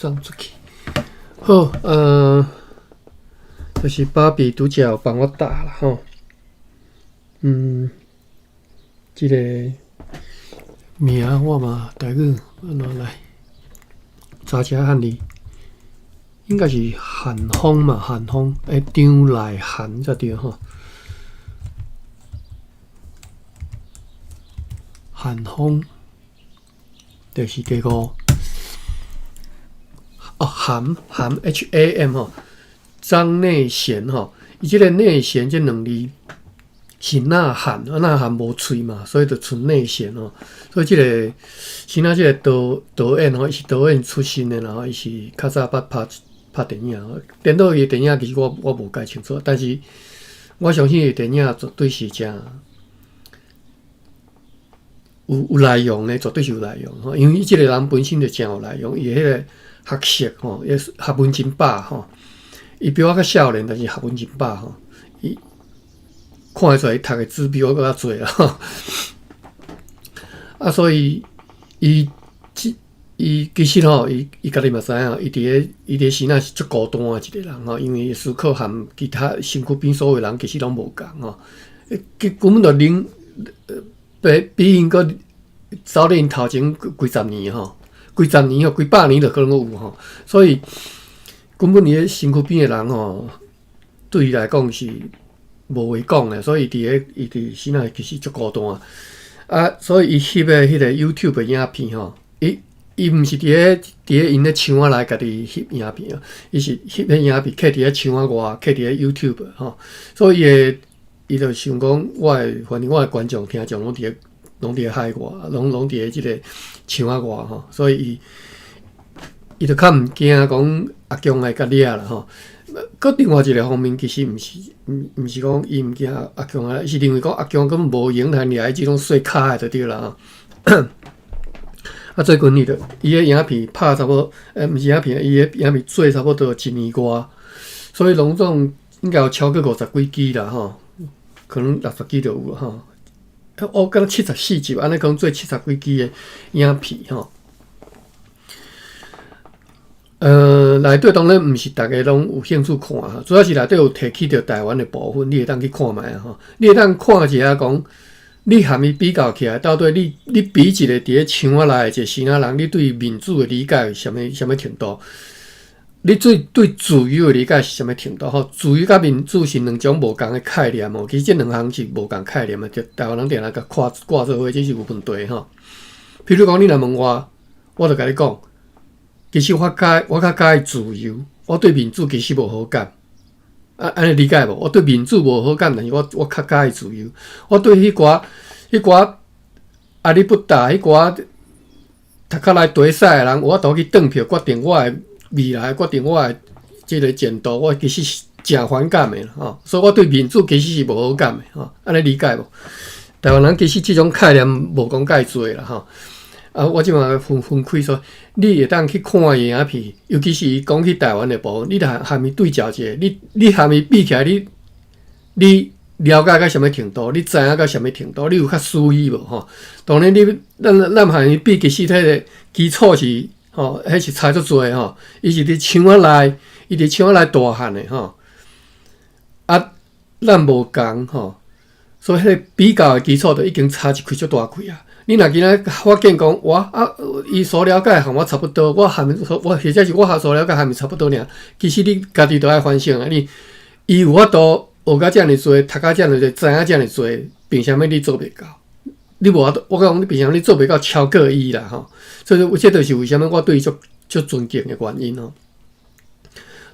送出去。好，就是芭比拄才有幫我打啦吼。這個名我嘛台語按怎來？查一下漢字，應該是韓風嘛，韓風張內涵才對吼。韓風就是第五。哦，涵涵 H A M 吼，張內賢吼，伊這個內賢這兩字是吶喊，啊吶喊無喙嘛，所以就賰內賢吼。所以這個先仔這個導演吼，伊是導演出身的啦吼，伊是較早捌拍拍電影吼。顛倒伊的電影其實我無介清楚，但是我相信伊的電影絕對是誠有內容的，絕對是有內容吼。因為伊這個人本身就誠有內容，伊的彼個學識吼，伊學問真飽吼。伊比我較少年，但是學問真飽吼。伊看會出來，伊讀的書比我閣較濟啦。啊，所以伊這伊其實吼，伊家己嘛知影，伊佇咧時仔是足孤單的一個人吼，因為思考和其他身軀邊所有人其實攏無仝吼。根本就恁比𪜶閣走佇𪜶頭前幾十年吼。幾十年吼，幾百年就可能閣有吼，所以根本伊咧身軀邊的人吼，對伊來講是無話講的，所以伊佇時仔其實足孤單啊，所以伊翕的彼個 YouTube 的影片吼，伊毋是佇咧𪜶咧牆仔內家己翕影片啊，伊是翕彼影片放佇咧牆仔外，放佇咧 YouTube 吼，所以伊就想講，反正我的觀眾聽眾攏佇咧海外，攏佇咧這個牆仔外吼，所以伊就較毋驚講阿共來共掠啦吼。閣另外一個方面，其實毋是講伊毋驚阿共啊，伊是認為講阿共根本無閒通掠伊這種細跤的就對啦。啊，最近伊的影片拍差不多，毋是影片，伊的影片做差不多一年外，所以攏總應該有超過五十幾支啦吼，可能60支就有吼。哦，敢若74集，按呢講做七十幾支的影片吼。內底當然毋是逐个攏有興趣看，主要是內底有提起著台灣的部分，你會當去看覓啊吼。你會當看一下講，你含伊比較起來，到底你比一個佇咧牆仔內的一個生仔人，你對民主的理解是啥物啥物程度？你對自由的理解是啥物程度？吼，自由佮民主是兩種無仝的概念哦。其實這兩項是無仝概念的，就台灣人定定共掛掛做伙，這是有問題吼。譬如講，你若問我，我就共你講，其實我較佮意自由，我對民主其實無好感。啊，按呢理解無？我對民主無好感，但是我較佮意自由。我對彼寡阿里不達，彼寡讀較來綴屎的人，有法度去轉票決定我的未來，決定我的這個前途，我其實是誠反感的吼。所以我對民主其實是無好感的吼。按呢理解無？台灣人其實這種概念無講介濟啦吼。啊，我這馬分開說，你會當去看伊影片，尤其是伊講起台灣的部分，你若含伊對照一下，你含伊比起來，你了解到啥物程度？你知影到啥物程度？你有較思維無吼？當然你咱含伊比，其實彼個基礎是吼，彼是差足濟吼。伊是佇牆仔內，伊佇牆仔內大漢的吼。啊，咱無仝吼，所以彼個比較的基礎就已經差一開足大開啊。你若今仔發現講，我啊，伊所了解和我差不多，我含我或者是我和所了解含伊差不多爾。其實你家己都愛反省啊！你伊有法度學甲遮爾濟，讀甲遮爾濟，知影遮爾濟，憑啥物你做袂到？你無法度，我講你憑啥物你做袂到超過伊啦？吼！所以，這就是為啥物我對伊足足尊敬的原因吼。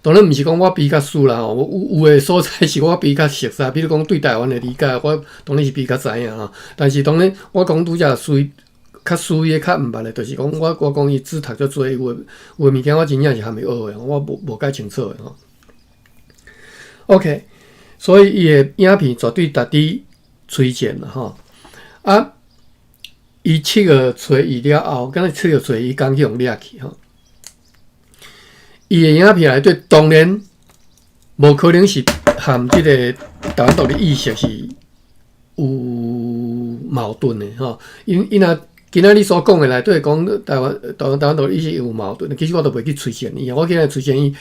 當然毋是講我比伊較輸啦吼，有的所在是我比伊較熟悉，比如講對台灣的理解，我當然是比伊較知影吼。但是當然，我講拄才輸較輸伊較毋捌的，就是講我講伊書讀足濟，有的物件我真正是還未學的，我無介清楚的吼。OK，所以伊的影片絕對值得推薦啦吼。啊，伊7月初二了後，敢若7月初一剛去予掠去吼。伊的影片內底當然無可能是和這個台灣獨立意識是有矛盾的吼。𪜶若今仔日所講的內底講台灣、台灣、台灣獨立，伊是有矛盾的。其實我都袂去推薦伊，我今日推薦伊，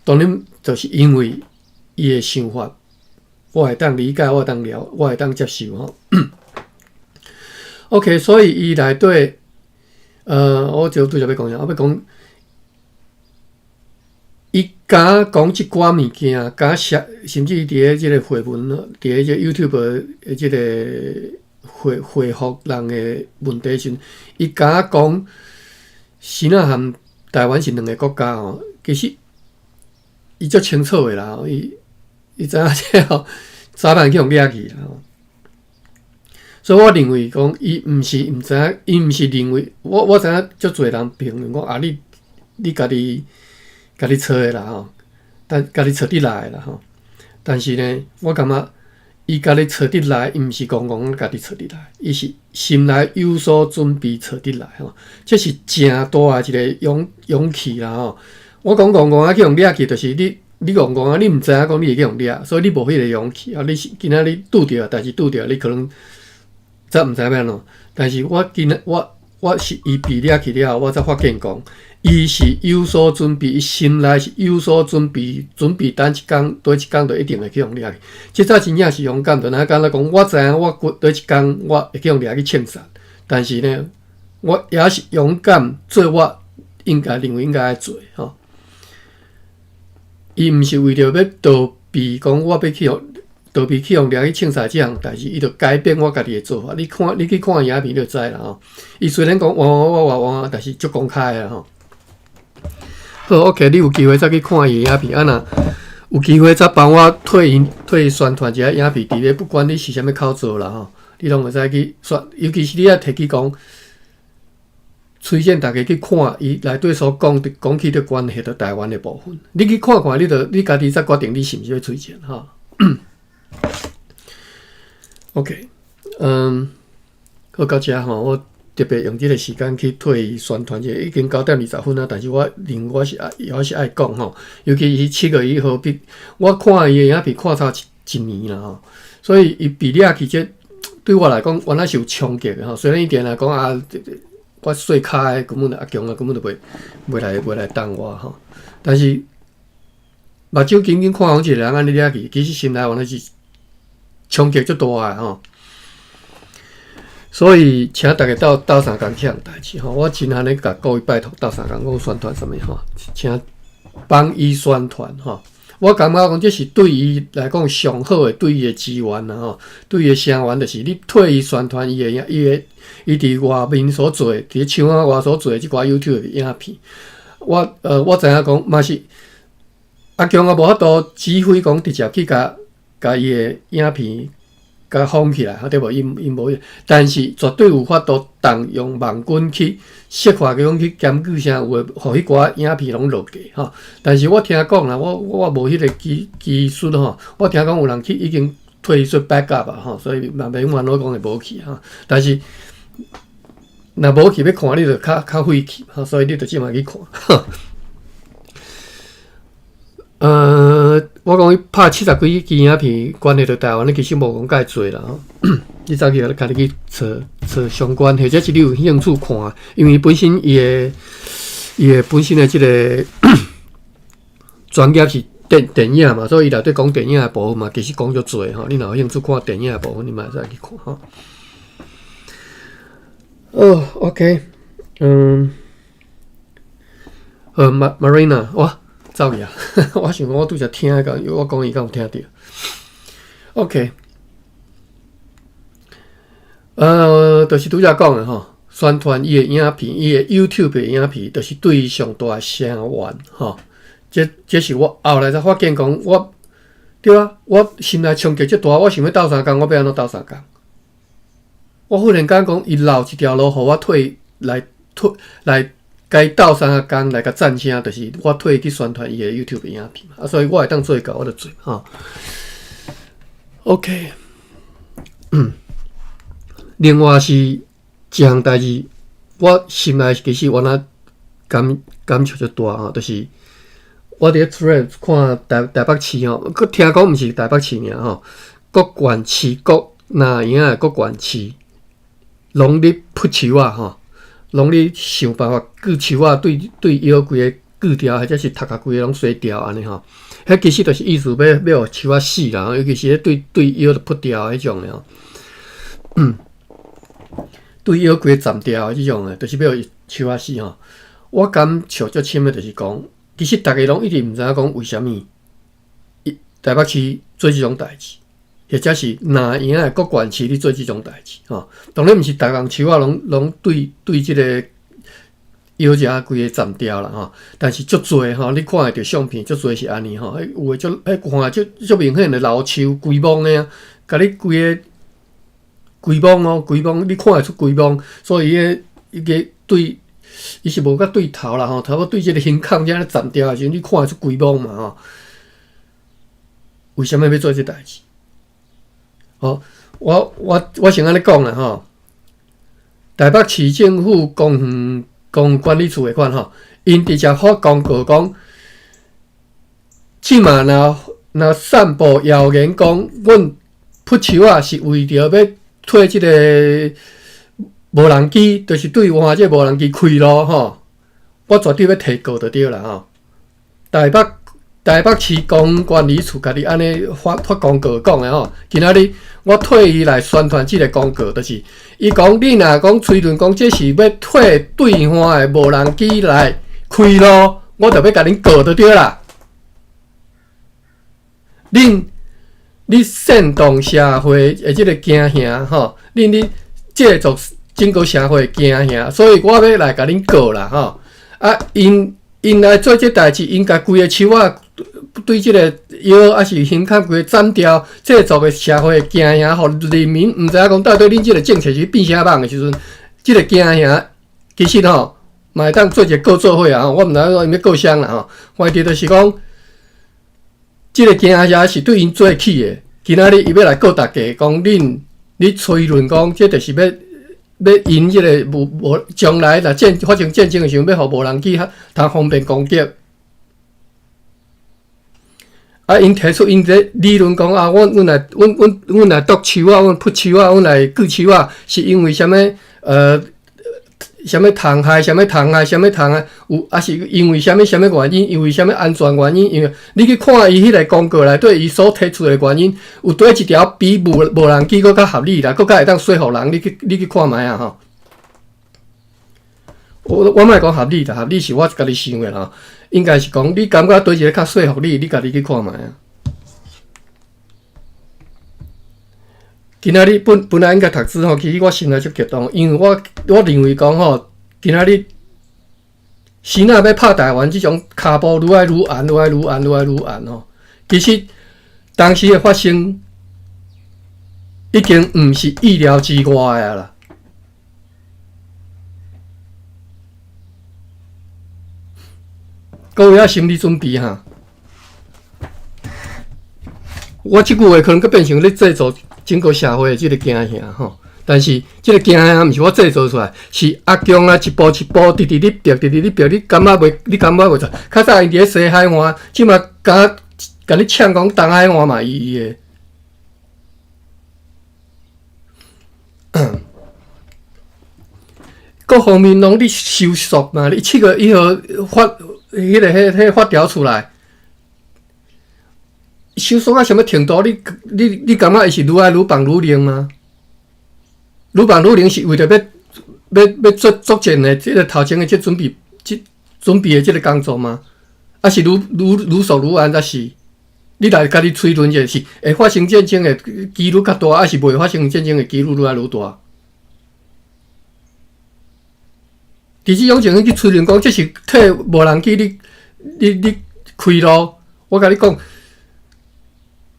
當然就是因為伊的想法，我會當理解，我會當了，我會當接受吼。OK，所以伊內底，我就拄才欲講啥，我欲講，伊敢講這寡物件，敢寫，甚至佇咧這個回文，佇咧這 YouTube 的這個回覆人的問題時，伊敢講，支那和台灣是兩个國家吼，其實伊足清楚的啦，伊知影這吼早晚去予掠去啦。所以我認為講，伊毋是毋知影，伊毋是認為我知影足濟人評論講啊，你家己揣的啦吼，但家己揣得來的啦吼。但是呢，我感覺伊家己揣得來，伊毋是戇戇家己揣得來，伊是心內有所準備揣得來吼。這是誠大的一个勇氣啦吼。我講戇戇仔去予掠去，就是你戇戇仔，你毋知影講你會去予掠，所以你無彼个勇氣啊。你是今仔日拄著，代誌拄著，你可能才毋知欲按怎。但是我今仔我是伊被掠去了後，我才發現講，伊是有所準備，伊心內是有所準備，準備等一工，佗一工就一定會去予掠去。這才真正是勇敢，就若敢若講，我知影我佗一工我會去予掠去槍殺，但是呢，我也是勇敢做我應該認為應該愛做吼。伊毋是為著欲逃避，講我欲去予逃避去予掠去槍殺這項代誌，伊就改變我家己的做法。你看，你去看影片你就知啦吼。伊雖然講哇哇哇哇，但是足公開的吼。好，OK，你有機會再去看伊的影片，啊若有機會再幫我替伊宣傳一下影片，佇咧不管你是啥物口做啦吼，你攏會使去宣，尤其是你愛提起講，推薦大家去看伊內底所講的講起著關係著台灣的部分，你去看看，你就你家己再決定你是毋是欲推薦吼。OK，好到遮吼，我特別用這個時間去替伊宣傳者，已經9點20分啊，但是我認為我是愛講吼，尤其是7月1號，比我看伊的影片看差一年啦吼，所以伊被掠去這對我來講，原來是有衝擊的吼。雖然伊定定講啊，我細跤的根本阿強啊，根本就袂來動我吼，但是目睭緊緊看予一個人按呢掠去，其實心內原來是衝擊足大的吼。所以，請大家鬥鬥相共這項代誌吼，我真罕咧共各位拜託鬥相共講宣傳啥物吼，請幫伊宣傳吼。我感覺講這是對伊來講上好的對伊的支援啦吼，對伊的聲援就是你替伊宣傳伊的影，伊的伊佇外面所做的，佇牆仔外所做的這寡 YouTube 的影片。我知影講嘛是阿強也無法度指揮講直接去共伊的影片共封起來，對無？𪜶無，但是絕對有法度動用網軍去設法講去檢舉啥有的，予彼寡影片攏落架吼。但是我聽講啦，我無彼个技術吼，我聽講有人去已經退出 backup 啊吼，所以嘛免煩惱講會無去吼。但是若無去欲看，你就較費氣吼，所以你就這馬去看。我講伊拍70幾支影片，關係著台灣，你其實無講蓋濟啦吼。你早去家己去揣揣相關，或者是你有興趣看，因為本身伊的本身的這个專業是電影嘛，所以伊內底講電影的部分嘛，其實講足濟吼。你若有興趣看電影的部分，你嘛會使去看吼。哦，OK，Marina，哇，走去啊！我想講我拄才聽到，我講伊敢有聽著？OK，就是拄才講的吼，宣傳伊的影片，伊的 YouTube 的影片，就是對伊上大的聲援吼。這是我後來才發現講，我對啊，我心內衝擊這大，我想欲鬥相共，我欲按怎鬥相共？我忽然間講，伊留一條路，予我退來退來。共伊鬥相共來共讚聲，就是我替伊去宣傳伊的 YouTube 影片啊，所以我會當做到，我就做吼。OK，另外是一項代誌，我心內其實原來感觸足大吼，就是我佇咧 Threads 看台北市吼，閣聽講毋是台北市爾吼，各縣市各哪影的各縣市攏咧噗樹仔吼，攏咧想辦法鋸樹仔對對腰規个鋸掉，或者是頭殼規个攏洗掉按呢吼。彼其實就是意思欲欲予樹仔死啦，尤其是彼對對腰就噗掉彼種的吼。對腰規个斬掉這種的，就是欲予樹仔死吼。我感觸足深的，就是講，其實逐家攏一直毋知影講為啥物，台北市做這種代誌，或者是哪樣的各縣市咧做這種代誌吼。當然毋是逐項樹仔攏攏對對這个腰遮規个斬掉啦吼，但是足濟吼，你看會著相片足濟是按呢吼，彼有的足彼看足足明顯的老樹規摸的啊，共你規个規摸哦，規摸你看會出規摸，所以伊个伊个對。伊是無甲對頭啦吼，差不多對這个胸腔遮斬掉的時陣，你看會出規摸嘛吼？為啥物欲做這代誌？吼，我我我先按呢講啦吼。台北市政府公園公園管理處的款吼，𪜶直接發公告講，這馬若若散布謠言講，阮噗樹仔是為著欲替這个無人機，就是對岸這個無人機開路吼，我絕對欲提告就對啦吼。台北台北市公園管理處家己按呢發發公告講的吼，今仔日我特意來宣傳這個公告，就是伊講你若講推論講這是欲替對岸的無人機來開路，我就欲共恁告就對啦。恁你煽動社會的這个驚嚇吼，恁咧製造整個社會驚嚇，所以我欲來共恁告啦吼。啊，𪜶𪜶來做這代誌，𪜶共規个樹仔對這个腰抑是胸坎規个斬掉，製造的社會驚嚇，予人民毋知影講到底恁這个政策是變啥蠓的時陣，這个驚嚇其實吼嘛會當做一个告做伙啊！我毋知影𪜶欲告啥啦吼，反正就是講，這个驚嚇是對𪜶做起的。今仔日伊欲來告逐家，講恁你推論講，這就是欲欲𪜶這个無無將來若戰發生戰爭的時陣，欲予無人機較通方便攻擊。啊！𪜶提出𪜶這理論講啊，阮阮來阮阮阮來剁樹仔，阮噗樹仔，阮來鋸樹仔，是因為啥物？啥物蟲害，啥物蟲害，啥物蟲害？有抑是因為啥物啥物原因？因為啥物安全原因？因為你去看伊彼个公告內底，伊所提出的原因，有佗一條比無無人機閣較合理啦，閣較會當說服人。你去你去看覓啊吼！我我莫講合理啦，合理是我家己想的啦。應該是講你感覺佗一个較說服你，你家己去看覓啊。今仔日本本來應該讀書吼，其實我心內足激動，因為我我認為講吼，今仔日支那欲拍台灣這種跤步愈來愈絚，愈來愈絚，愈來愈絚吼。其實當時的發生已經毋是意料之外的啦。各位要心理準備哈。我這句話可能閣變成咧製造整個社會的這個驚嚇吼，但是這個驚嚇毋是我製造出來，是阿共啊一步一步直直咧逼，直直咧逼，你感覺袂？你感覺袂出來？較早𪜶佇咧西海岸，這馬敢共你嗆講東海岸嘛伊伊的。各方面攏咧收縮嘛，你7月1號發彼个彼彼法條出來。收縮到啥物程度？你你你感覺伊是愈來愈放愈冷嗎？愈放愈冷是為著欲欲欲作作戰的這个頭前的這準備，這準備的這个工作嗎？抑是愈愈愈縮愈按才是？你來家己推論者是會發生戰爭的幾率較大，抑是袂發生戰爭的幾率愈來愈大？佇這種情形去推論講，這是替無人機你你你開路，我共你講。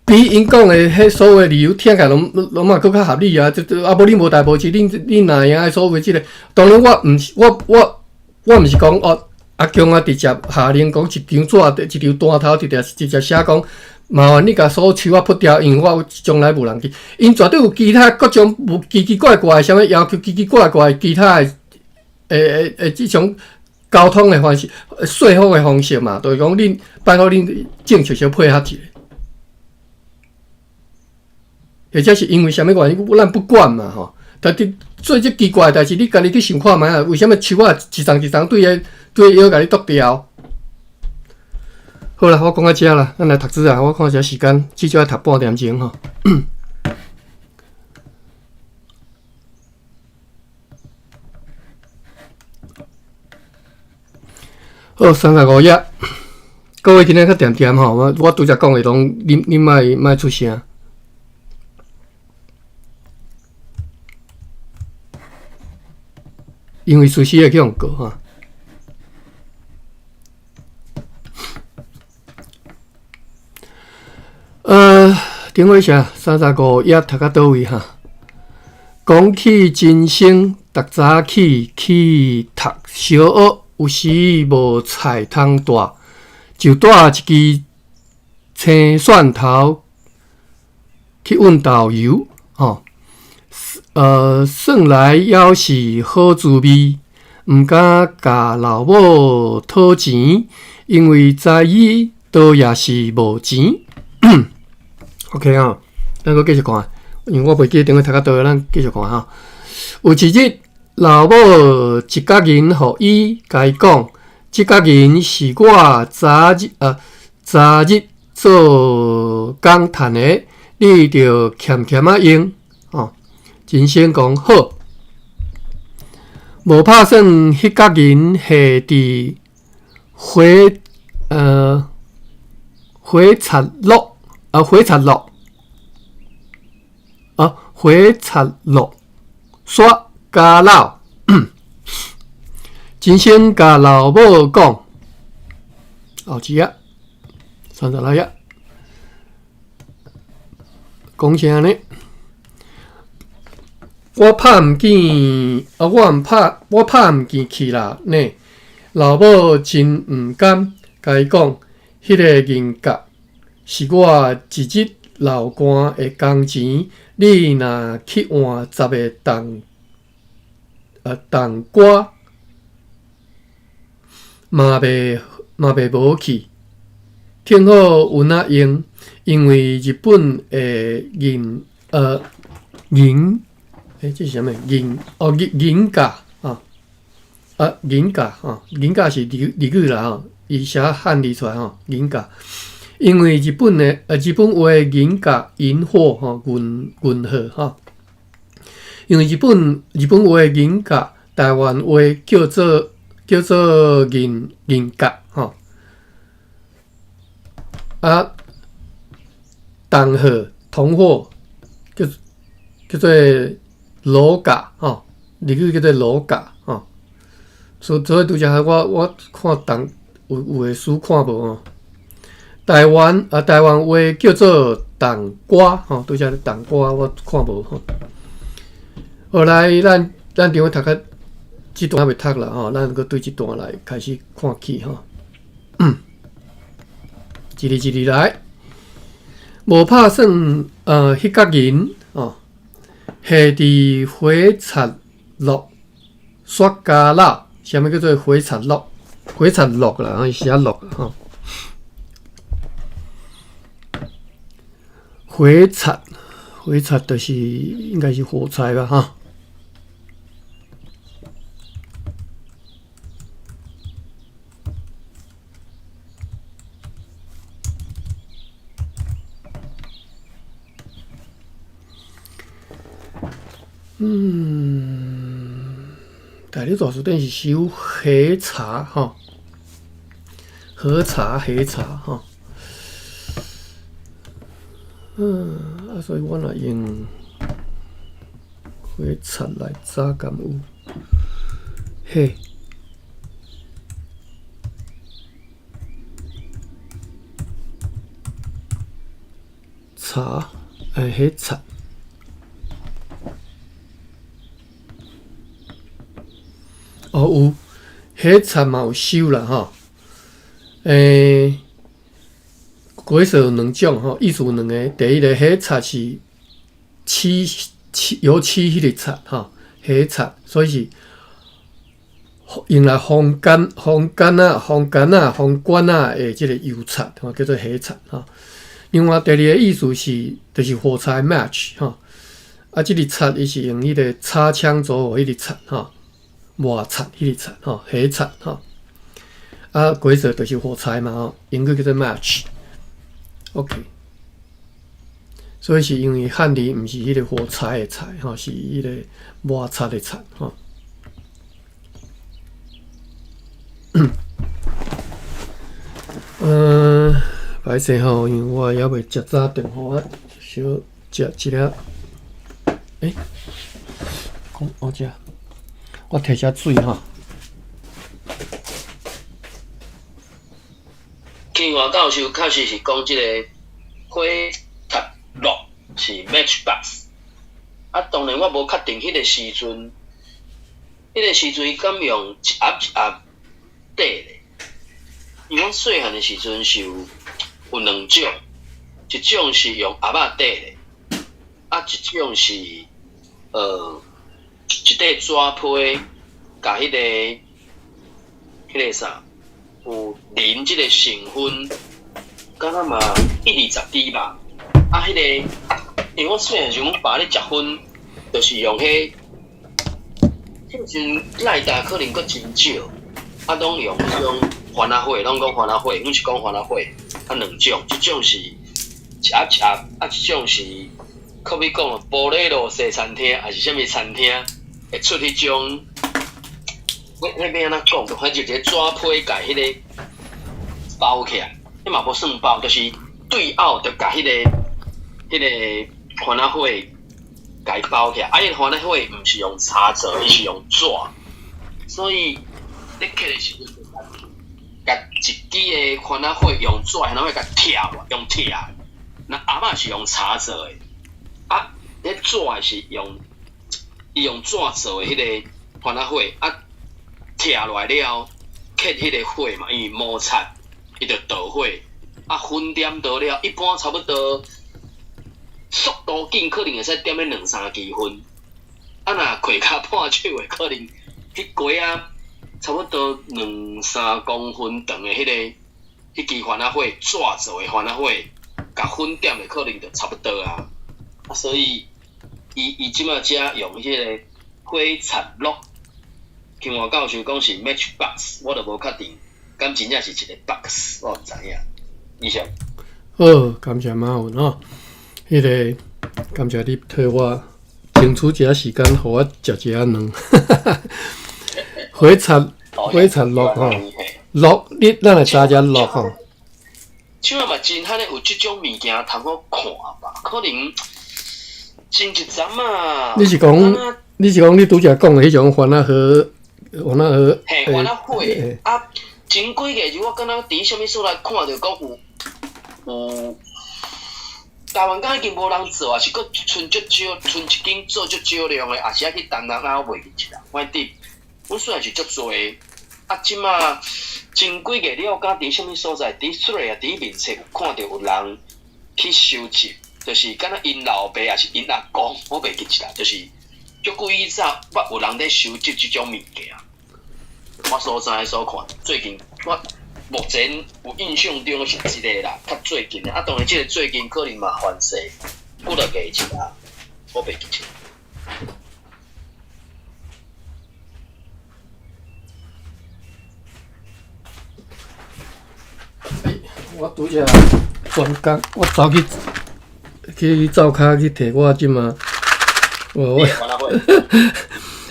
比𪜶講的彼所有的理由聽起來攏攏嘛閣較合理啊！這這啊無恁無代無誌，恁恁哪會所謂這个？當然我毋是我我我毋是講哦，阿共啊直接下令講一張紙一張單頭直接直接寫講，麻煩你共所有樹仔噗掉，因為我有將來無人機。𪜶絕對有其他各種無奇奇怪怪的啥物要求，奇奇怪怪的其他的的的的這種溝通的方式、說服的方式嘛，就是講恁拜託恁政策小配合一下。或者是因為啥物原因，咱不管嘛吼。但是做這奇怪的代誌，你家己去想看覓啊？為啥物樹仔一叢一叢對腰共你剁掉？好啦，我講到遮啦，咱來讀書啊！我看一下時間，至少愛讀半點鐘吼。好，35頁，各位今日較恬恬吼，我拄才講的攏，恁莫出聲。因為隨時會去予告哈。頂尾寫35頁讀到佗位哈？講起真生，逐早起去讀小學，有時無菜通帶，就帶一支青蒜頭去運豆油，吼。算來猶是好滋味，毋敢共老母討錢，因為知伊倒也是無錢。OK 啊，咱閣繼續看，因為我袂記得頂回讀到佗，咱繼續看哈。有一日，老母一角銀予伊，共伊講：這角銀是我昨日做工趁的，你著儉儉仔用。哦，真生講好，無拍算，彼角銀下佇火柴落啊，火柴落啊，火柴落煞加老。真生共老母講，後一頁36頁，講啥呢？我拍毋見，啊，我毋拍，我拍毋見去啦呢。老母真毋甘，共伊講，彼个銀角是我一日流汗的工錢，你若去換十个冬瓜，嘛袂無去。幸好有哪用，因為日本的銀，這是啥物？銀哦，銀角啊，啊，銀角吼，銀角是日語啦吼，伊寫漢字出來吼，銀角。因為日本話銀角銀貨吼，銀貨吼。因為日本話銀角，台灣話叫做銀角吼。啊，銅貨、銅貨叫做鑼角吼，日語叫做鑼角吼。所以拄才我看銅有的書看無吼。台灣話叫做冬瓜吼，拄才冬瓜我看無吼。後來咱頂回讀到這段猶未讀啦吼，咱閣對這段來開始看起吼。一字一字來，無拍算，彼角銀哦，下佇火柴落雪茄老，啥物叫做火柴落？火柴落啦，伊寫落吼。火柴，火柴就是應該是火柴吧，哈。大陸大辭典是收黑茶吼，喝茶黑茶吼。啊，所以我若用火柴來查，敢有？嘿，茶，欸，火柴。哦，有火柴嘛有收啦吼，解說有兩種吼，意思有兩个。第一个火柴是漆油漆彼个漆吼，火柴，所以是用來烘乾仔的這个油漆吼，叫做火柴吼。另外第二个意思是，就是火柴 match 吼，啊，這个擦伊是用彼个擦槍走火彼个擦吼，磨擦彼个擦吼，火擦吼。啊，鬼手就是火柴嘛吼，英語叫做 match。OK，所以是因為漢字毋是彼個火柴的柴吼，是彼個摩擦的擦吼。嗯，歹勢吼，因為我猶未食早頓，予我小食一粒。欸，講我食，我提些水吼。金華教授確實是講這个火柴樂是 matchbox，啊，當然我無確定彼个時陣，彼个時陣伊敢用一盒一盒底咧？因為阮細漢的時陣是有有兩種，一種是用盒仔底咧，啊，一種是一塊紙皮，共彼个彼个啥？有磷這个成分，敢若嘛一二十支吧。啊，彼个，因為我細漢時，阮爸咧食薰，就是用彼，彼個時陣賴打可能閣真少，啊，攏用彼種番仔火，攏講番仔火，阮是講番仔火。啊，兩種，一種是一盒一盒，啊，一種是，可比講玻璃路西餐廳，抑是啥物餐廳會出彼種。彼欲按怎講？就反正一个紙皮共彼个包起來，彼嘛無算包，就是對拗就共彼个番仔火共伊包起來。啊，彼个番仔火毋是用柴做，伊是用紙，所以你刻的時陣，共一支的番仔火用紙，然後共拆，用拆。那盒仔是用柴做的，啊，彼紙是用伊用紙做的彼个番仔火啊。拆落來了，刻彼个火嘛，因為摩擦，伊就著火。啊，薰點著了，一般差不多速度緊，可能會使點咧兩三支薰。啊，若開較破手的，可能彼雞仔差不多兩三公分長的彼个，彼支番仔火，紙做的番仔火，共薰點的可能就差不多啊。啊，所以伊伊這馬才用彼个火柴樂。聽我教授講是 matchbox，我都無確定，敢真正是一個 box，我毋知影。以上。好，感謝馬雲吼，彼个感謝你替我爭取一下時間，予我食一下卵。火柴火柴樂吼，樂你咱來查一下樂吼。這馬嘛真罕有這種物件通好看吧？可能真一陣啊。你是講你是講你拄才講的彼種番仔火？番仔火，嘿，番仔火啊！前幾个月我敢若佇啥物所在看著講有有台灣敢已經無人做啊，是閣賰足少，賰一間做足少量的，抑是愛去東南亞，我袂記得啦。反正阮雖然是足濟，啊，這馬前幾个月了，敢佇啥物所在，佇水啊，佇面冊有看著有人去收集，就是敢若𪜶老爸抑是𪜶阿公，我袂記得啦，就是。足久以前，捌有人咧收集這種物件。我所知所看，最近我目前有印象中是這个啦，較最近的。啊，當然這个最近可能嘛犯勢，幾若個一啦，我袂記得。欸，我拄才專工，我走去去灶跤去提我這馬。我我，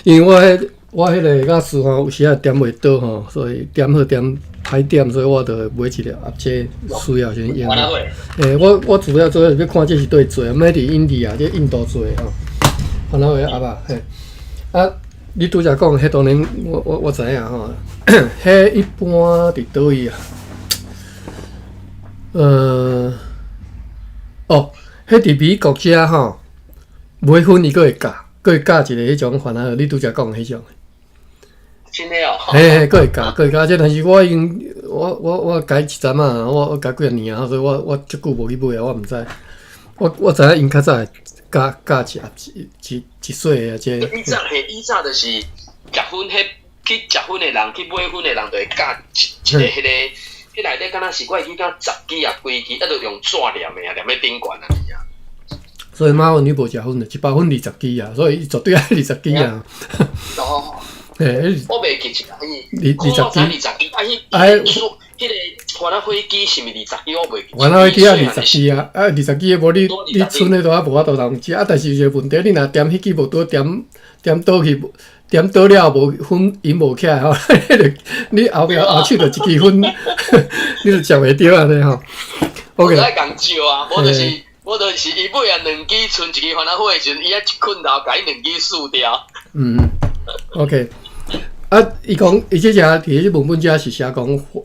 因為我彼我彼个甲師範有時仔點袂到吼，所以點好點歹點，所以我就買一个盒這需要先用。欸，我我主要主要是欲看這是佗位做的，Made in India，這印度做的吼。番仔火盒仔，嘿。啊，你拄才講，彼當然我我我知影吼，彼一般佇佗位啊？哦，彼佇美國遮吼。買薰伊閣會教，閣會教一个彼種番仔火，你拄才講的彼種。真的哦。嘿嘿，閣會教，閣會教。這但是我已經，我我我改一陣仔，我我改幾若年啊，所以我我足久無去買啊，我毋知。我我知影𪜶較早會教教一盒一一一細的這個。以前嘿，以前就是食薰，彼去食薰的人，去買薰的人，就會教一一个彼个，彼內底敢若是我會記敢十支抑幾支，啊，就用紙黏的啊，黏佇頂懸按呢爾。所以馬雲你無食薰，100粉20支啊，所以伊絕對愛二十支啊。哦，嘿，我袂記得，二二十支，二十支，啊，彼，彼个番仔火機是毋是二十支？我袂記。番仔火機啊，二十支啊，啊二十支的無你你賰的都還無法度通食啊。但是有一個問題，你若點彼支無拄點點倒去，點倒了無粉飲無起來吼，你後壁後手就一支粉，你就食袂著按呢吼。OK。我愛共照啊，無就是無就是伊買啊兩支賰一支番仔火的時陣，伊愛一困頭共伊兩支輸掉。嗯，OK。啊，伊講伊這只佇這文本遮是寫講，火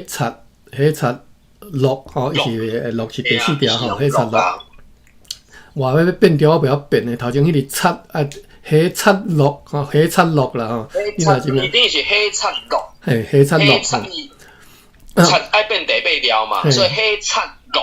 擦火擦漉吼，伊是漉是第四條吼，火擦漉。哇，欲變調我袂曉變的，頭前彼個擦啊，火擦漉吼，火擦漉啦吼。伊等於是火擦漉。嘿，火擦漉。擦愛變第八條嘛，所以火擦漉。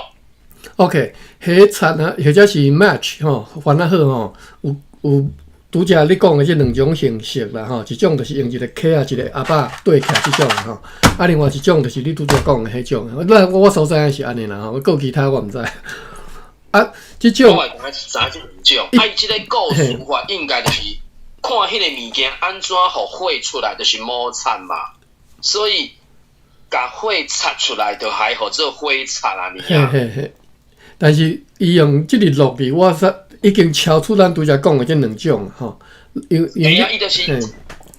OK，火擦啊，或者是 match 吼，番仔火吼，有有。拄才你講的這兩種形式啦吼，一種就是用一個殼仔一個盒仔對起來這種吼，啊，另外一種就是你拄才講的彼種。那我所知影是按呢啦吼，閣其他我毋知。啊，這種我會知這兩種。啊，伊這个構思法應該就是看彼個物件按怎予火出來，就是摩擦嘛。所以，共火擦出來，就還號做火擦啊！嘿嘿嘿。但是伊用這個漉字，我說已經超出咱拄才講的這兩種吼。因為啊，伊就是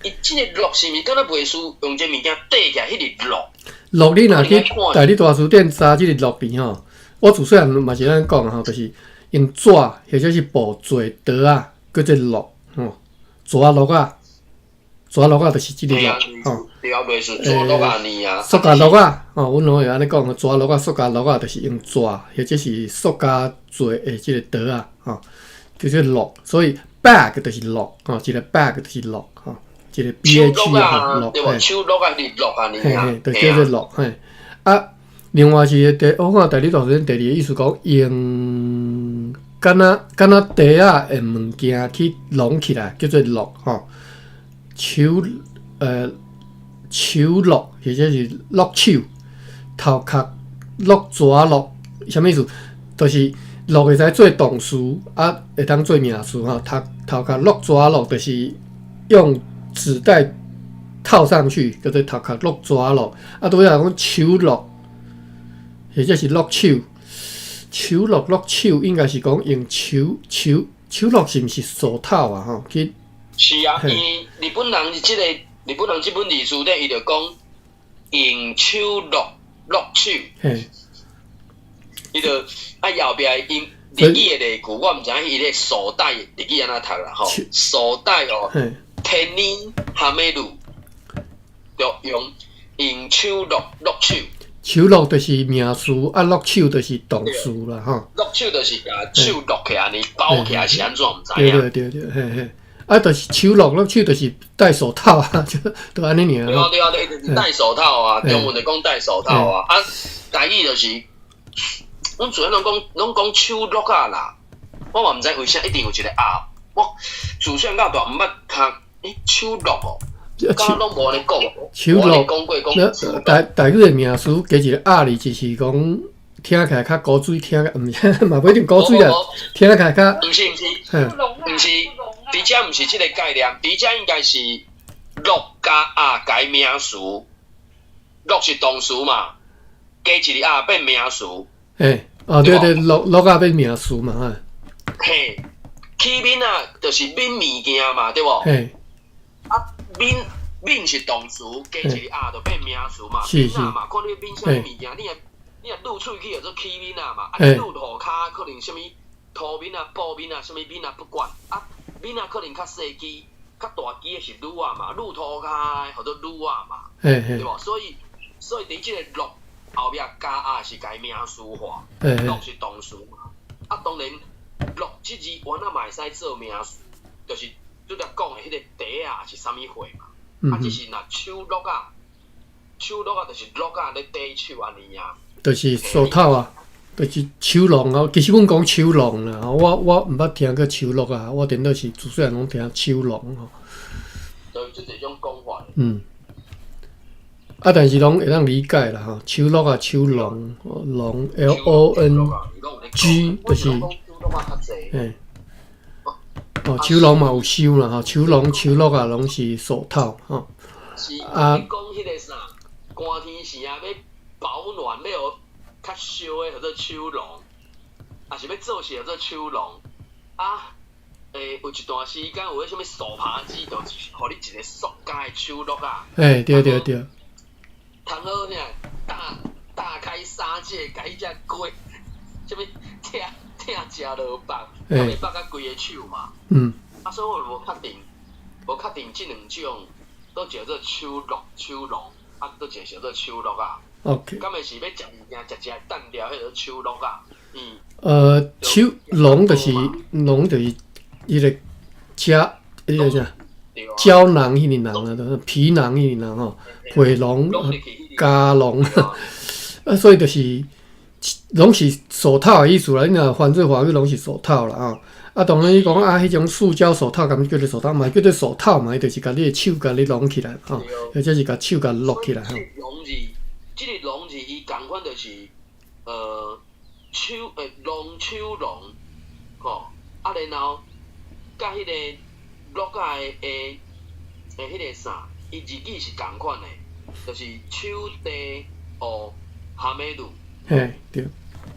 伊這个漉是毋是敢若袂輸用這物件綴起來？彼个漉。漉你若去台語大辭典查這个漉字吼，我自細漢嘛是按呢講吼，就是用紙或者是布做袋仔，叫做漉吼，紙漉仔，紙漉仔就是這个漉吼。對啊，袂輸紙漉仔呢啊。塑膠漉仔吼，阮攏會按呢講，紙漉仔、塑膠漉仔，就是用紙或者是塑膠做的這个袋仔吼，叫做漉。所以 bag 就是漉吼，一个 bag 就是漉吼，一個 B A G 吼漉，嘿，手漉仔是漉按呢嘿嘿，就叫做漉嘿。啊，另外是第，我看台語大辭典第二个意思講，用敢若敢若袋仔的物件去攏起來，叫做漉吼。手手漉或者是漉手，頭殼漉紙漉，啥物意思？就是漉會使做動詞，啊，會當做名詞吼。頭頭殼漉紙漉，就是用紙袋套上去，叫做頭殼漉紙漉。啊，拄才講手漉，或者是漉手，手漉漉手，應該是講用手手手漉是毋是手套啊？吼，去。是啊，伊日本人這个日本人這本字辭典，伊就講用手漉漉手。伊就啊後壁𪜶日語的例句，我毋知影伊咧手袋日語按怎讀啦吼。手袋哦，手にはめる，就用用手漉漉手。手漉就是名詞，啊漉手就是動詞啦吼。漉手就是共手漉起來，按呢包起來是按怎毋知影。對對對對，嘿嘿。啊，就是手漉漉手，就是戴手套啊，就就按呢爾。對啊對啊，對，就是戴手套啊，中文就講戴手套啊。啊，台語就是，阮主要攏講攏講手漉仔啦。我嘛毋知為啥一定有一個啊。我自細到大毋捌聽，欸，手漉哦，敢若攏無按呢講。手漉，講過講。台台語的名詞加一個仔字，就是講聽起來較古錐，聽毋是嘛無一定古錐啦，聽起來較。毋是毋是，毋是。佇遮毋是這個概念，佇遮應該是漉加仔改名詞，漉是動詞嘛，加一個仔變名詞。嘿，哦對對，漉漉仔變名詞嘛，嘿，起面仔就是抿物件嘛，對無？嘿。啊，抿抿是動詞，加一個仔就變名詞嘛。是是。嘛，看你抿啥物物件，你若你若露喙齒叫做起面仔嘛，啊你露塗跤可能啥物塗面仔、布面仔、啥物面仔不管啊。面仔可能較細支、較大支的是女仔嘛，露塗跤的號做女仔嘛，對無？所以所以佇這個漉後壁加仔是共名詞化，漉是動詞嘛。啊，當然漉這字原來嘛會使做名詞，就是拄才講的彼個袋仔是啥物貨嘛。啊，只是若手漉仔，手漉仔就是漉仔咧戴手按呢啊。就是手套啊。就是手籠哦，其實阮講手籠啦，我我毋捌聽過手漉啊，我顛倒是自細漢攏聽手籠吼。對，這一種講法。嗯。啊，但是攏會當理解啦吼，手橐啊，手籠，籠 L O N G 就是，嘿，哦，手籠嘛有手啦吼，手籠、手橐啊，攏是手套吼。是，啊你講彼個啥？寒天時啊，欲保暖，欲予較燒的，叫做手籠，啊是欲做事叫做手籠。啊，有一段時間有彼啥物手扒雞，就是予你一個塑膠的手橐啊。嘿，對對對。通好啥？大大開殺戒，共彼隻雞，啥物拆拆食落腹，啊袂縛甲規個手嘛。啊，所以我無確定，無確定這兩種，佗一個做手橐、手籠，啊，佗一個叫做手橐啊。 OK。敢會是欲食物件，食食會淡掉，彼個手橐啊？嗯。手籠就是籠就是彼個膠，彼個啥？膠囊彼個囊啊，皮囊彼個囊吼，皮囊、膠囊，啊，所以就是攏是手套的意思啦。你若翻做華語，攏是手套啦吼。啊，當然你講啊，彼種塑膠手套，敢叫做手套？嘛叫做手套嘛，伊就是共你的手共你攏起來吼，或者是共手共橐起來吼。籠字，這個籠字伊仝款就是手籠手籠吼，啊然後佮彼個橐仔的的彼個啥，伊字語是仝款的，就是手地學哈米魯。嘿，對。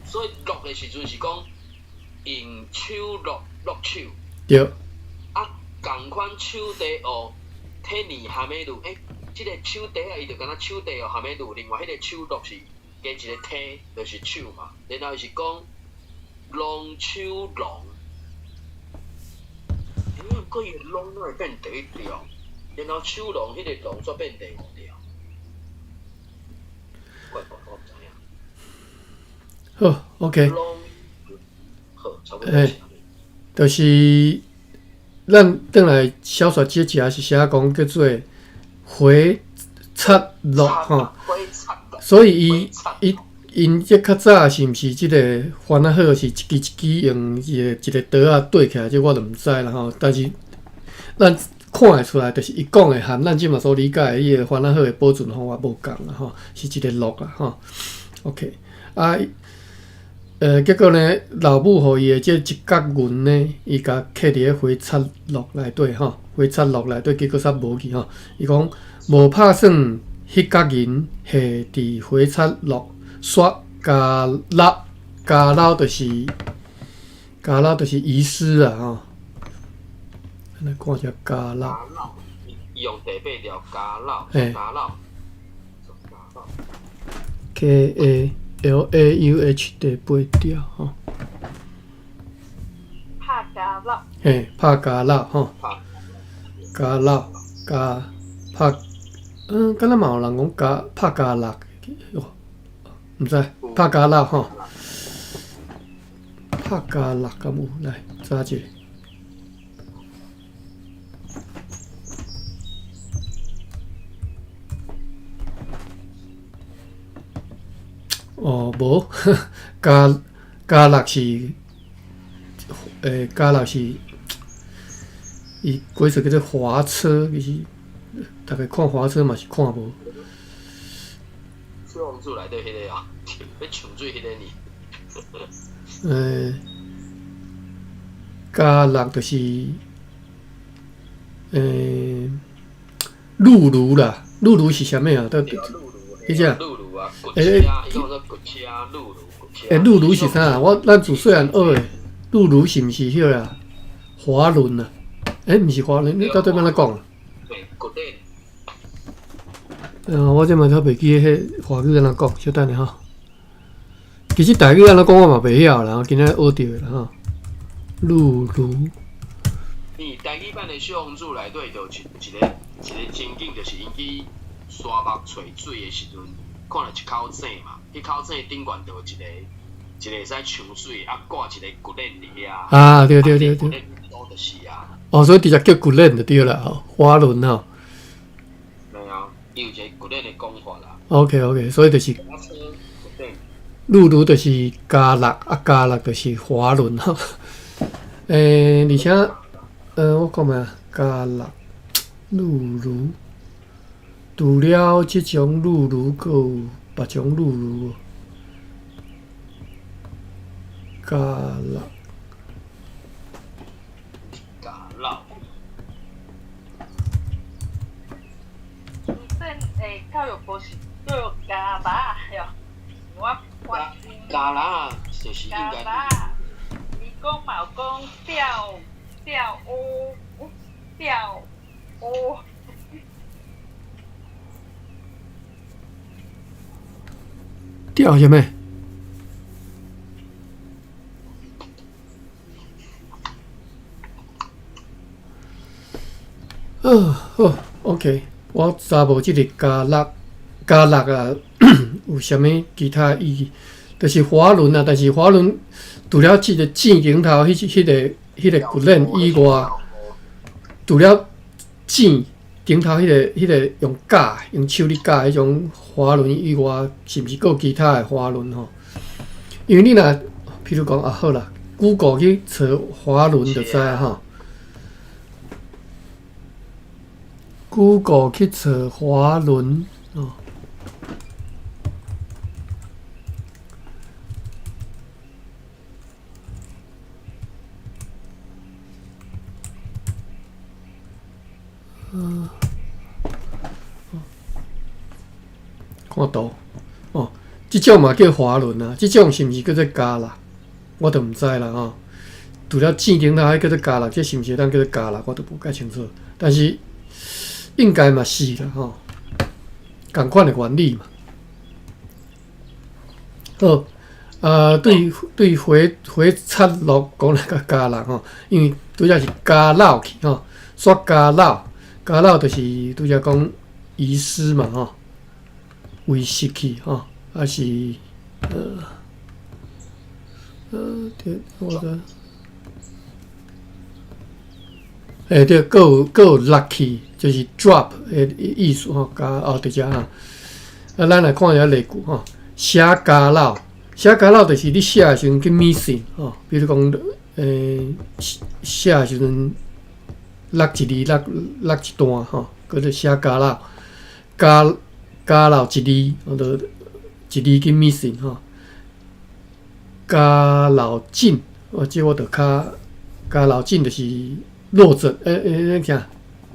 所以橐的時陣是講用手橐橐手。對。啊，仝款手地學體年哈米魯，這個手地啊，伊就敢若手地學哈米魯，另外彼個手橐是加一個體，就是手嘛。然後伊是講籠手籠，毋過伊的籠哪會變第一條？然後手籠彼個籠煞變第五條。怪怪，我毋知影。好，OK。好，差不多。就是咱轉來小說這節是寫講叫做回插落吼，所以伊伊𪜶這較早是毋是這個番仔號是一支一支用一個一個刀仔對起來，這我就毋知啦吼。但是咱看會出來，就是伊講的和咱這馬所理解的彼個番仔號的保存方法無仝啦吼，是一個橐啊吼。OK 啊。結果呢，老母予伊的這一角銀呢，伊共囥佇咧回插橐內底吼，回插橐內底，結果煞無去吼。伊講無拍算，彼角銀下佇回插橐，煞加橐，加橐就是加橐就是遺失啊吼。來看一下加橐。伊用第八條加橐，加橐。 K A L A U H 第八條吼。拍加橐。嘿，拍加橐吼。加橐加拍，敢若嘛有人講加拍加橐，毋知拍加橐吼。拍加橐敢有？來查一下。哦，無，加加橐是，加橐是，伊解說叫做滑車，其實逐家看滑車嘛是看無。小王子內底彼個啊，欲搶水彼個呢？加橐就是，轆轤啦，轆轤是啥物啊？到底？彼隻？轆轤是啥？我咱自細漢學的，轆轤是毋是彼個啊？滑輪啊？毋是滑輪，你到底欲按怎講啊？我這馬較袂記得彼華語按怎講，小等下吼。其實台語按怎講我嘛袂曉啦，今仔學著的啦吼。轆轤。台語版的小王子內底就一一個一個情景，就是𪜶去沙漠揣水的時陣。看著一口井嘛，彼口井頂懸就有一個一個會使搶水，啊掛一個骨鏈佇遐。啊，對對對對。就是啊。哦，所以直接叫骨鏈就對啦，吼，滑輪吼。對啊，伊有一個骨鏈的講法啦。 OK OK，所以就是。轆轤就是加橐，啊加橐就是滑輪吼。而且，我講咩啊？加橐，轆轤。除了這種轆轤，閣有別種轆轤。加落。加落。欸，教育部是叫加巴哟，我关心。加啦，就是应该。加巴，伊講嘛有講釣釣烏釣烏。釣啥物？哦，好，OK。我查無這个加落加落啊，有啥物其他意義？就是滑輪啊，但是滑輪除了這个箭頂頭彼个骨鏈以外，除了箭頂頭彼个用絞用手咧絞彼種滑輪以外，是毋是閣有其他的滑輪吼？因為你若譬如講啊，好啦，Google 去查滑輪就知吼。Google 去查滑輪哦，嗯，看圖哦，這種嘛叫滑輪啊，這種是毋是叫做加啦？我就毋知啦吼。除了箭頂頭彼叫做加啦，這是毋是會當叫做加啦？我都無介清楚，但是。應該嘛是啦吼，仝款的原理嘛。好，啊，對對回回插落講來較加啦吼，因為拄則是加落去吼，煞加落，加落就是拄則講遺失嘛吼，遺失去吼，還是對，我的。欸，對，閣有閣有落去，就是 drop 的意思吼，加哦，佇遮吼。啊，咱來看一下例句吼，寫加落，寫加落就是你寫的時陣去 missing 吼，比如講，寫的時陣落一字，落落一段吼，叫做寫加落，加加落一字，或者一字去 missing 吼，加落枕，哦，這我就較加落枕就是。落枕，欸欸，啥？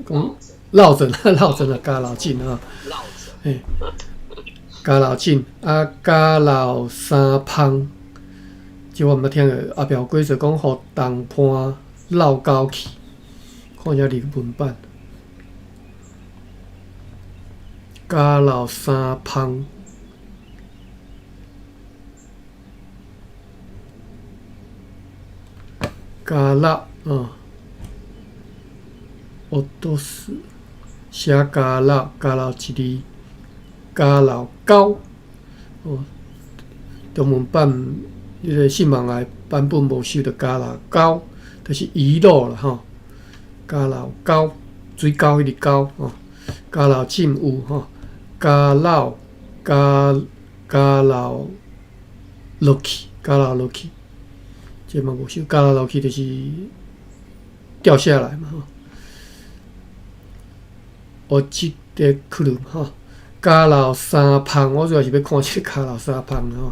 講落枕，落枕啊，加落枕啊，欸，加落枕啊，加落三芳，這我毋捌聽過。後壁有規則講，予同伴落狗去，看一下日文版。加落三芳，加落啊。落とす，寫加落加落一字，加落溝哦。中文版彼个新網的版本無收著加落溝，就是遺落啦吼。加落溝，水溝彼个溝吼，加落枕有吼，加落加加落落去，加落落去，這嘛無收，加落落去就是掉下來嘛吼。落ちてくる吼，加落三芳，我主要是欲看這个加落三芳吼。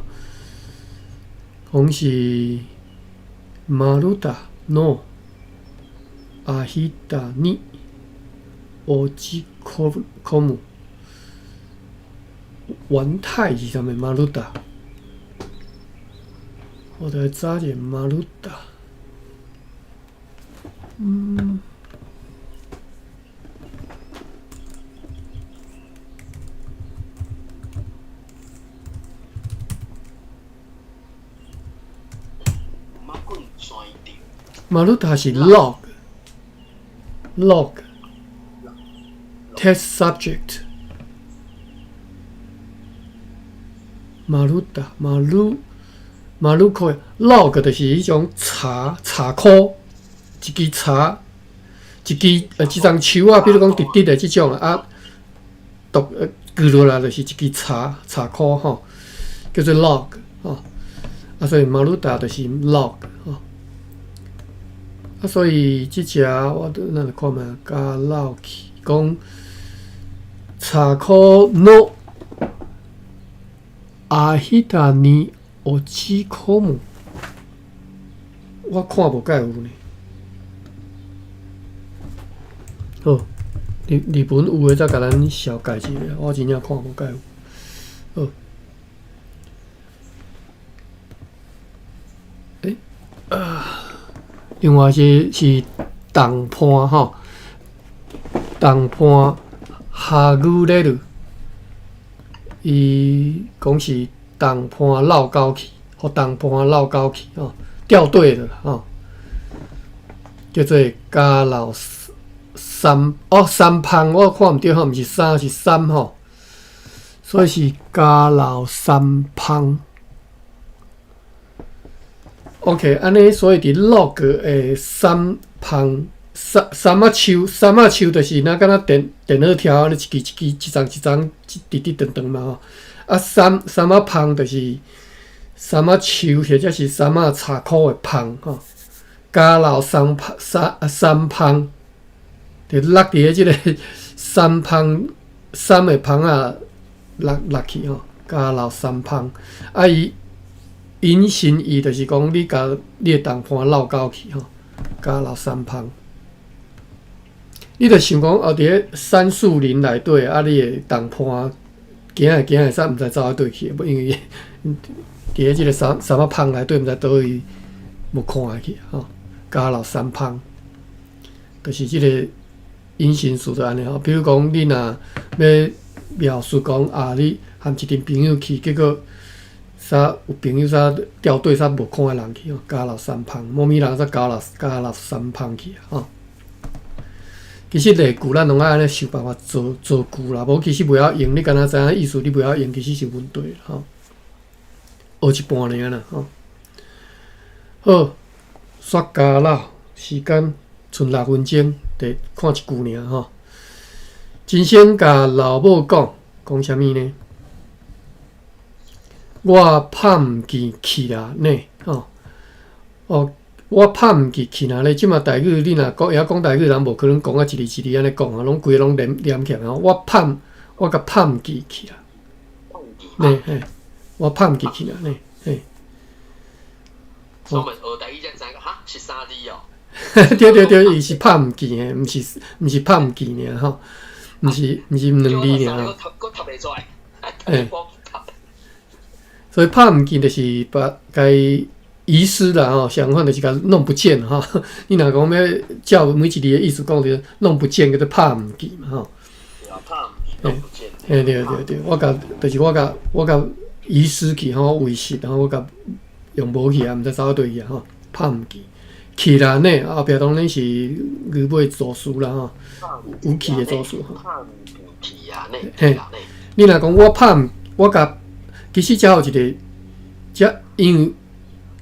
講是丸太の間に落ち込む，丸太是啥物？丸太，我來查一下丸太。嗯。丸太是 log，log，test subject。丸太，丸，丸塊，log 就是彼種柴柴箍，一支柴，一支一丛樹啊，比如講直直的這種啊，剁鋸落來就是一支柴柴箍吼，叫做 log 吼。啊，所以丸太就是 log 吼。啊，所以這隻我咱來看覓，加落去講柴柴箍の間に落ち込む，我看無蓋有呢。好，日日文有的再共咱紹介一下，我真正看無蓋有。好，欸啊，另外是是同伴吼，同伴哈古咧魯，伊講是同伴落狗去，予同伴落狗去吼，掉隊了吼，叫做加老三哦三芳，我看毋著吼，毋是三是三吼，所以是加老三芳。OK，按呢，所以佇落個的三芳三三仔樹，三仔樹就是若敢若電電腦條按呢一支一支一層一層直直長長嘛吼。啊，三三仔芳就是三仔樹或者是三仔柴箍的芳吼。加老三芳三三芳，就落佇咧這個三芳三的芳仔落落去吼，加老三芳啊伊。引申義就是講，你共你的同伴落狗去吼，加老三芳。你著想講哦，佇咧杉樹林內底，啊，你的同伴行來行來，煞毋知走佗去，因為佇咧這個杉杉仔芳內底，毋知佗位無看會去吼。加老三芳，就是這個引申詞就按呢吼。比如講，你若欲描述講啊，你和一陣朋友去，結果啥有朋友啥掉隊啥無看的人去吼，加老三芳，某物人煞加老加老三芳去吼。其實例句咱攏愛按呢想辦法造造句啦，無其實袂曉用，你敢若知影意思，你袂曉用，其實是問題吼。學一半爾啦吼。好，煞加老時間賰六分鐘，得看一句爾吼。真先共老母講，講啥物呢？我拍毋記去啦呢，吼！哦，我拍毋記去啦呢。這馬台語你若講會曉講台語人，無可能講啊一字一字按呢講啊，攏規个攏連連起來吼。我拍我共拍毋記去啦，呢嘿，我拍毋記去啦呢，嘿。我們學台語才知影，哈是三字哦。對對對，伊是拍毋記的，毋是毋是拍毋記爾吼，毋是毋是兩字爾。閣讀袂出來，欸所以拍毋見就是把共遺失啦吼，相反就是共弄不見吼。你若講欲照每一字的意思講，就弄不見叫做拍毋見嘛吼。對啊，拍毋見，弄不見。嘿，對對對，我共就是我共我共遺失去吼，遺失，然後我共用無去啊，毋知走佗去啊吼，拍毋見。去啦呢，後壁當然是語尾助詞啦吼，有去的助詞吼。拍毋見去啊呢？嘿，你若講我拍毋，我共。其實遮有一個，遮因為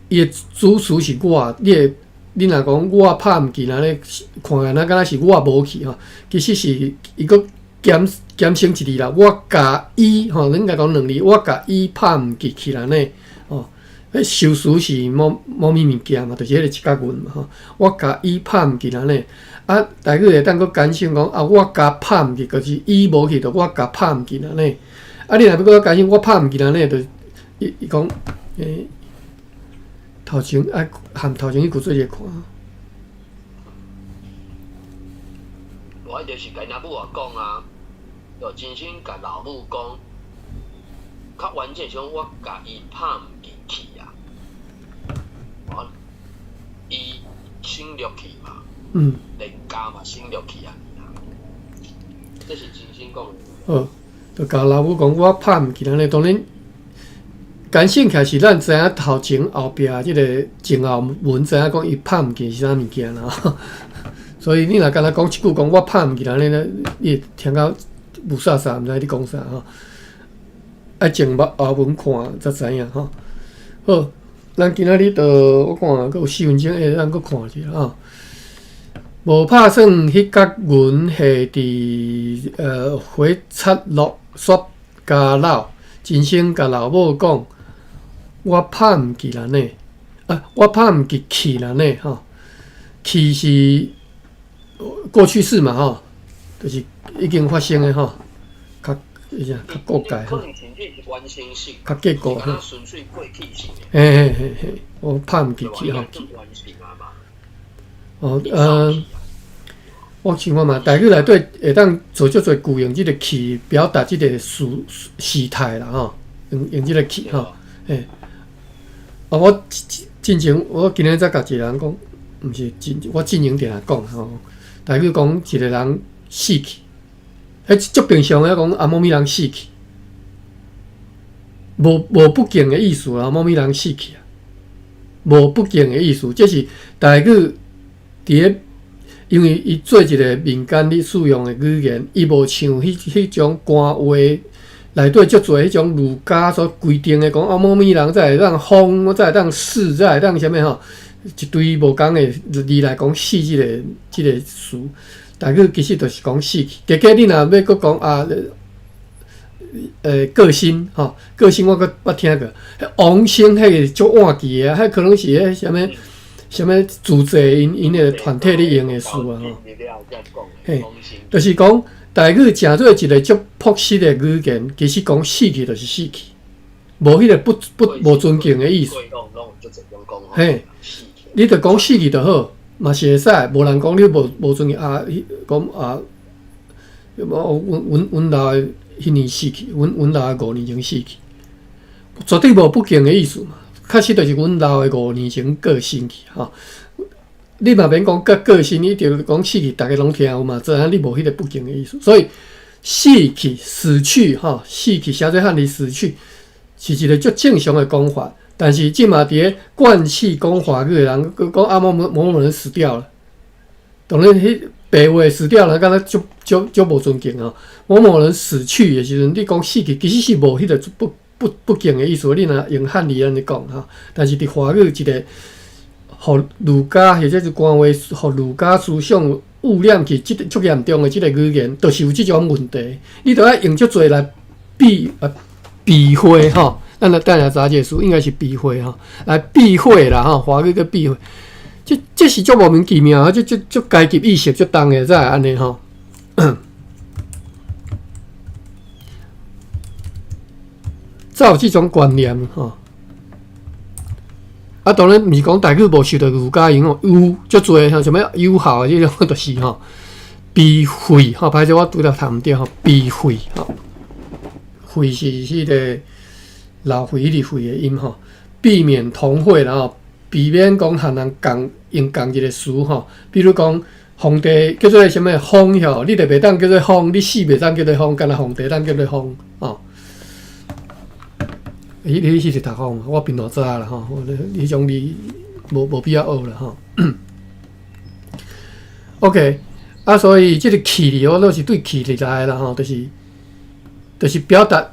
伊的主詞是我，你會你若講我拍毋記，按呢看起來敢若是我無去吼，其實是伊閣減減省一字啦。我共伊吼，恁該講兩字，我共伊拍毋記去啦呢，吼，彼修辭是某某物物件嘛，就是彼個一角銀嘛吼。我共伊拍毋記啦呢，啊，台語會當閣簡省講啊，我共拍毋記，就是伊無去，就我共拍毋記啦呢。啊！你若欲閣較簡省，我拍毋記啦呢，就伊伊講，欸，頭前愛含頭前彼句做者看。無，伊就是共𪜶母仔講啊，就真心共老母講，較完整是講我共伊拍毋記去啊，我伊省略去嘛，連共嘛省略去啊，這是真心講的。好。就共老母講，我拍毋記按呢，當然，簡省起來是咱知影頭前後壁這個前後文知影講伊拍毋記是啥物件啦。所以你若敢若講一句講我拍毋記按呢咧，你會聽到霧煞煞，毋知你講啥吼。愛前後文看才知影吼。好，咱今仔日就我看閣有四分鐘，欸，咱閣看一下吼。無拍算彼角銀下佇回插落煞加老，真先共老母講，我拍毋記啦呢，啊，我拍毋記去啦呢，吼，去是過去式嘛，吼，就是已經發生的吼，伊啥較國界可能甚至是完成式，較結構吼，純粹過去式。嘿嘿嘿嘿，我拍毋記去吼。哦，我想看覓，台語內底會當做足濟句用這个去表達這个事時態啦吼，用這个去吼，嘿。啊，我進前我今日才共一个人講，毋是進我進前定定講吼，台語講一個人死去，彼足平常的講啊，某物人死去，無不敬的意思啦，某物人死去啊，無不敬的意思，這是台語佇咧，因為伊做一個民間咧使用的語言，伊無像彼種官話內底足濟彼種儒家所規定的講啊，某物人才會當封，才會當死，才會當啥物吼，一堆無仝的字來講死這個詞，台語其實就是講死去。加加你若欲閣講啊，過身吼，過身我閣捌聽過，往生彼个足換記的，彼可能是彼啥物。啥物組織𪜶𪜶的團體咧用的詞啊吼，嘿，就是講台語誠做一個足樸實的語言，其實講死去就是死去，無彼個不無尊敬的意思。嘿，你著講死去就好，嘛是會使，無人講你無尊敬啊，講啊，阮老的彼年死去，阮老的5年前死去，絕對無不敬的意思嘛。確實就是阮老的5年前過身去吼，你嘛免講過身，你就講死去，逐家攏聽有嘛，知影你無彼個不敬的意思。所以死去、死去吼，死去寫做漢字死去，是一個足正常的講法。但是這馬佇咧慣氣講華語的人，閣講啊某某某某人死掉了，當然彼白話死掉了，敢若足足足無尊敬吼。某某人死去的時陣，你講死去，其實是無彼個不敬的意思，你若用漢字按呢講吼，但是佇華語一個，予儒家或者是官話，予儒家思想污染去，這个足嚴重的這个語言，就是有這種問題。你著愛用足濟來避諱吼，咱來等下查這个詞，應該是避諱吼，來避諱啦吼，華語叫避諱，這是足莫名其妙，這這足階級意識足重的，才會按呢吼。才有這種觀念吼，啊，當然毋是講台語無受著儒家影響，有足濟像啥物友好的這種，就是吼避諱吼，歹勢我拄才讀毋著吼，避諱吼，諱是彼个老廢彼个廢的音吼，避免同會啦吼，避免講和人仝用仝一个詞吼，比如講皇帝叫做啥物封吼，你就袂當叫做封，你死袂當叫做封，干焦皇帝當叫做封吼。彼彼是讀風，我平常知啦吼，彼種字無必要學啦吼。OK，啊，所以這个去字我攏是對去字來啦吼，就是表達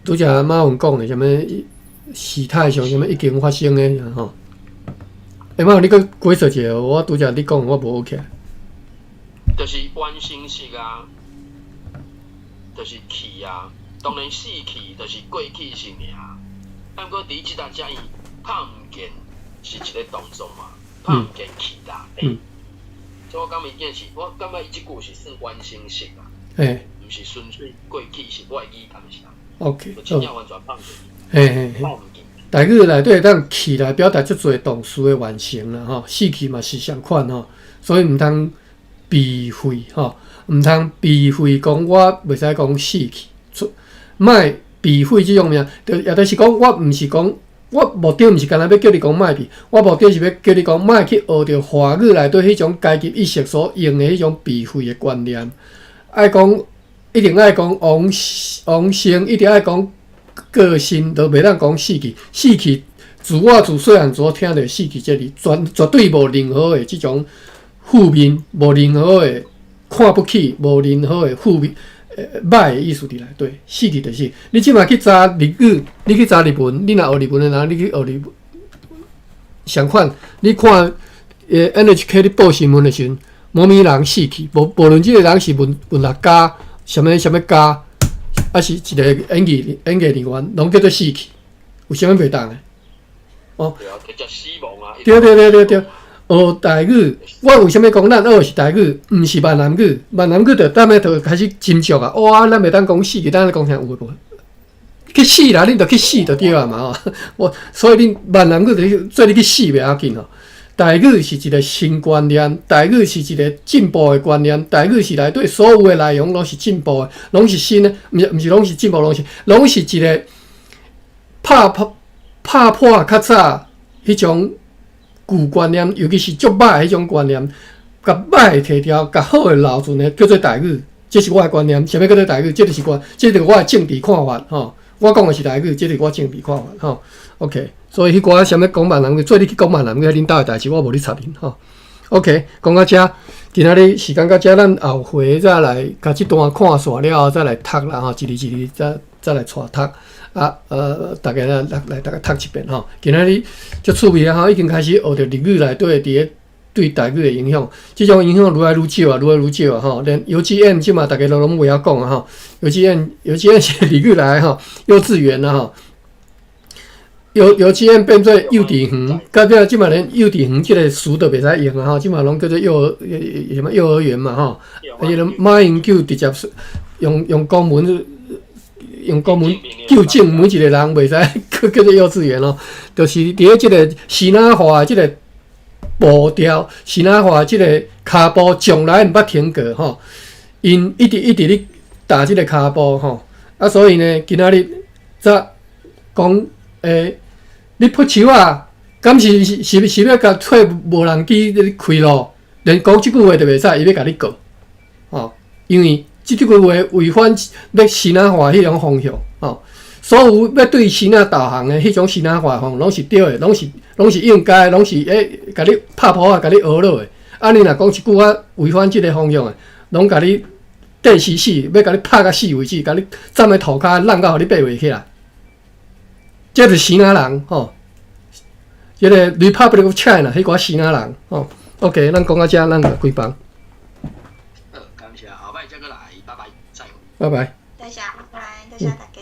拄才馬雲講的啥物時態上啥物已經發生的吼。欸，馬雲你閣解釋一下，我拄才你講我無學起來。就是完成式啊，就是去啊。當然死去就是過去式爾，啊，毋過佇這搭遮伊拍毋見是一个動作嘛，拍毋見去啦。欸，所以我感覺伊是，我感覺伊這句是算完成式啦，毋是純粹過去式，我會記敢是啦。 OK，真正完全拍毋見。嘿嘿嘿，台語內底會當去來表達足濟動詞的完成啦，吼，死去嘛是相款吼，所以毋通避諱吼，毋通避諱講我袂使講死去。莫避諱這種物，就也就是講，我毋是講，我目的毋是干焦欲叫你講莫避，我目的是欲叫你講莫去學著華語內底彼種階級意識所用的彼種避諱的觀念。愛講一定愛講往往生，一定愛講過身，都袂當講死去。死去，自我自細漢就聽著死去這字，絕對無任何的這種負面，無任何的看不起，無任何的負面。歹的意思佇內底，死去就是。你這馬去查日語，你去查日文，你若學日文的人，你去學日文，相款，你看NHK 咧報新聞的時陣，某物人死去，無論這个人是文學家，啥物啥物家，抑是一个演藝人員，攏叫做死去，有啥物袂當的？哦，對啊，直接死亡啊！對對對對對，學台語，我為啥物講咱學的是台語，毋是閩南語？閩南語就踮咧就開始斟酌啊！哇，咱袂當講死，咱講啥有無？去死啦！恁就去死就對啊嘛吼！我所以恁閩南語就做你去死袂要緊吼。台語是一個新觀念，台語是一個進步的觀念，台語是內底所有的內容攏是進步的，攏是新的，毋是毋是攏是進步，攏是一個拍破較早彼種舊觀念，尤其是足歹的彼種觀念，共歹的提掉，共好的留存的，叫做台語。這是我的觀念，啥物叫做台語？這就是我，這就是我的政治看法吼。我講的是台語，這是我政治看法吼。OK，所以彼寡啥物講閩南語，做你去講閩南語，恁兜的代誌，我無咧插恁吼。OK，講到遮，今仔日時間到遮，咱後回再來共這段看煞了後，再來讀啦吼，一字一字再來帶讀啊，逐家來逐家讀一遍吼。今仔日足趣味啊吼，已經開始學著日語內底佇咧對台語的影響，這種影響愈來愈少啊，愈來愈少啊吼。連幼稚園這馬逐家都攏袂曉講啊吼。幼稚園是日語來吼，幼稚園啊吼。幼稚園變做幼稚園，到尾這馬連幼稚園這個詞都袂使用啊吼，這馬攏叫做啥物幼兒園嘛吼。啊，彼個馬英九直接用公文糾正每一個人袂使閣叫做幼稚園咯，就是佇咧這個支那化這個步調，支那化這個跤步從來毋捌停過吼，𪜶一直一直咧踏這個跤步吼，啊，所以呢，今仔日才講你潑樹仔，敢是欲共揣無人機咧開路？連講這句話都袂使，伊欲共你告，吼，因為這句話違反欲支那化彼種方向，吼，所有欲對支那導航的彼種支那化方，攏是對的，攏是應該，攏是共你拍噗仔，共你學落的。啊，你若講一句話違反這個方向的，攏共你綴死死，欲共你拍甲死為止，共你站佇塗跤挵到予你爬袂起來。這就是支那人吼，這個 Republic of China 彼寡支那人吼。OK，咱講到遮，咱就關房。好，感謝，後擺再閣來，拜拜，再會。拜拜。多謝，拜拜，多謝大家。